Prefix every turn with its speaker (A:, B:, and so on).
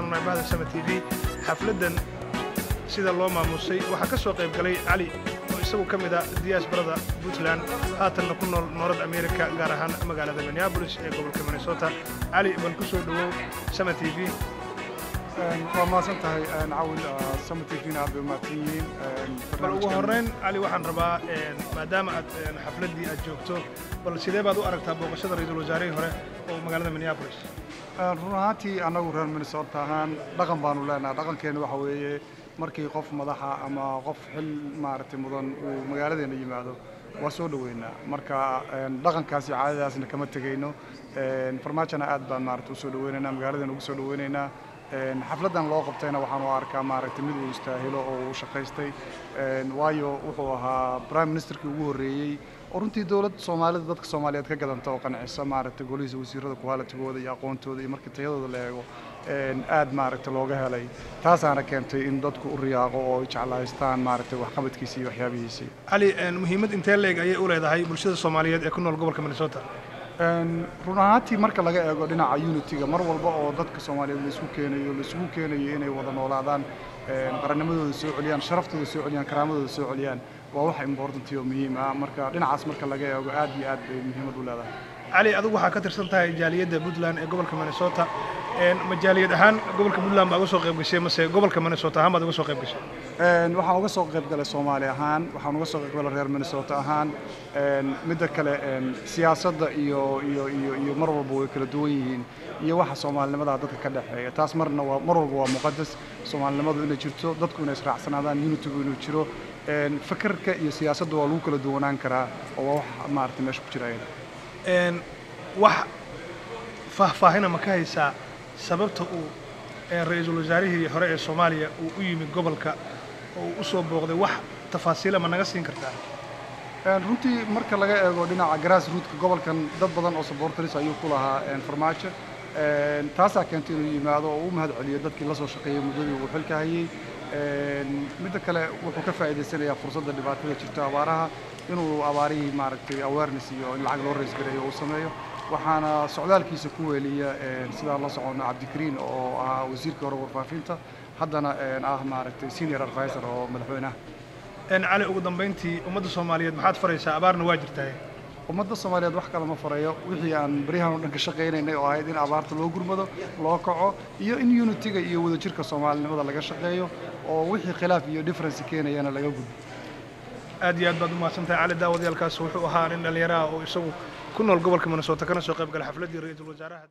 A: Haddaanu nahay bahda Sama TV, xafladdan sida loo maamuusay waxaa ka soo qayb galay Cali oo isagu ka mid ah diasporada Puntland, haatanna ku nool North America, gaar ahaan magaalada Minneapolis ee gobolka Minnesota. Cali, bal ku soo dhowow Sama TV.
B: Waa mahadsan tahay, Cawil. Sama TV-na aad bay umahadsan yihiin.
A: Bal ugu horrayn, Cali, waxaan rabaa, maadaama aad xafladdii aad joogto, bal sidee baad u aragtaa booqashada ra-iisul wasaarihii hore oo magaalada Minneapolis?
B: Run ahaantii, annagu reer Minnesota ahaan dhaqan baanu leenahay. Dhaqankeenu waxa weeye markii qof madaxa ama qof xil maaragtay mudan uu magaaladeena yimaado, waa soo dhoweynaa. Marka dhaqankaasi caadadaasna kama tegayno. Farmaajona aad baan maaragtay usoo dhoweynaynaa, magaaladeena ugu soo dhoweynaynaa. Xafladdan loo qabtayna waxaan u arkaa maaragtay mid uu istaahilo oo uu shaqaystay, waayo wuxuu ahaa prime ministerkii ugu horreeyey oo runtii dowlad Soomaalida, dadka Soomaaliyeed ka gadanta oo qancisa maaragtay golihiisa wasiirada qualitygooda iyo aqoontooda iyo markii tayadooda la eego aad maaragtay looga helay. Taasaana keentay in dadku u riyaaqo oo ay jeclahaystaan maaragtay waxqabadkiisii iyo waxyaabihiisii.
A: Cali, muhiimad intee leeg ayay u leedahay bulshada Soomaaliyeed ee ku nool gobolka Minnesota?
B: Run ahaantii, marka laga eego dhinaca unity-ga, mar walba oo dadka Soomaaliyeed laisku keenayo, laisugu keenayo inay wada noolaadaan, qarannimadooda soo celiyaan, sharaftooda soo celiyaan, karaamadooda soo celiyaan, waa wax important oo muhiim ah. Marka dhinacaas marka laga eego, aad iyo aad bay muhiimad u leedahay.
A: Cali, adigu waxaa ka tirsan tahay jaaliyadda Puntland ee gobolka Minnesota. Ma jaaliyad ahaan gobolka Puntland baa uga soo qayb gashay mase gobolka Minnesota ahaan baad uga soo qayb gashay?
B: Waxaan uga soo qayb galay Soomaali ahaan, waxaan uga soo qayb galay reer Minnesota ahaan. Midda kale, siyaasadda iyo mar walba way kala duwan yihiin iyo waxa soomaalinimada dadka ka dhexeeya. Taas marna waa mar walba waa muqadas soomaalinimadu inay jirto, dadku inay israacsanaadaan, unitygu inuu jiro. Fikirka iyo siyaasadda waa lagu kala duwanaan karaa oo waa wax maaragtay meesha ku jira ayada.
A: Wax faahfaahina ma ka haysaa sababta uu ra-iisul wasaarihii hore ee Soomaaliya uu u yimid gobolka oo uu u soo booqday? Wax tafaasiila ma naga siin kartaa?
B: Runtii, marka laga eego dhinaca grassrootka gobolkan, dad badan oo supporters ayuu ku lahaa Farmaajo. Taasaa keentay inuu yimaado oo u mahad celiyo dadkii la soo shaqeeyey muddadii uu xilka hayey. Midda kale, wuxuu ka faa'iidaysanayaa fursadda dhibaatada jirta, abaaraha, inuu abaarihii maaragtay awareness iyo in lacag loo raise gareeyo uu sameeyo. Waxaana socdaalkiisa ku weeliya, sidaan la socono, Cabdikariin oo ahaa wasiirkii hore warfaafinta, haddana ah maaragtay senior advisor oo madaxweynaha.
A: Cali, ugu dambayntii, ummadda Soomaaliyeed maxaad faraysaa? Abaarna waa jirtaa.
B: Ummadda Soomaaliyeed wax kale ma farayo, wixii aan baryahan oo dhan ka shaqaynaynay oo ahayd in abaarta loo gurmado, loo kaco, iyo in unity-ga iyo wadajirka soomaalinimada laga shaqeeyo oo wixii khilaaf iyo difference keenayana laga gudbo.
A: Aad iyo aad baad u mahadsantahay, Cali. Daawadayaalkaas wuxuu ahaa nin dhallinyaraha oo isagu ku nool gobolka Minnesota, kana soo qayb galay xafladdii ra-iisul wasaaraha.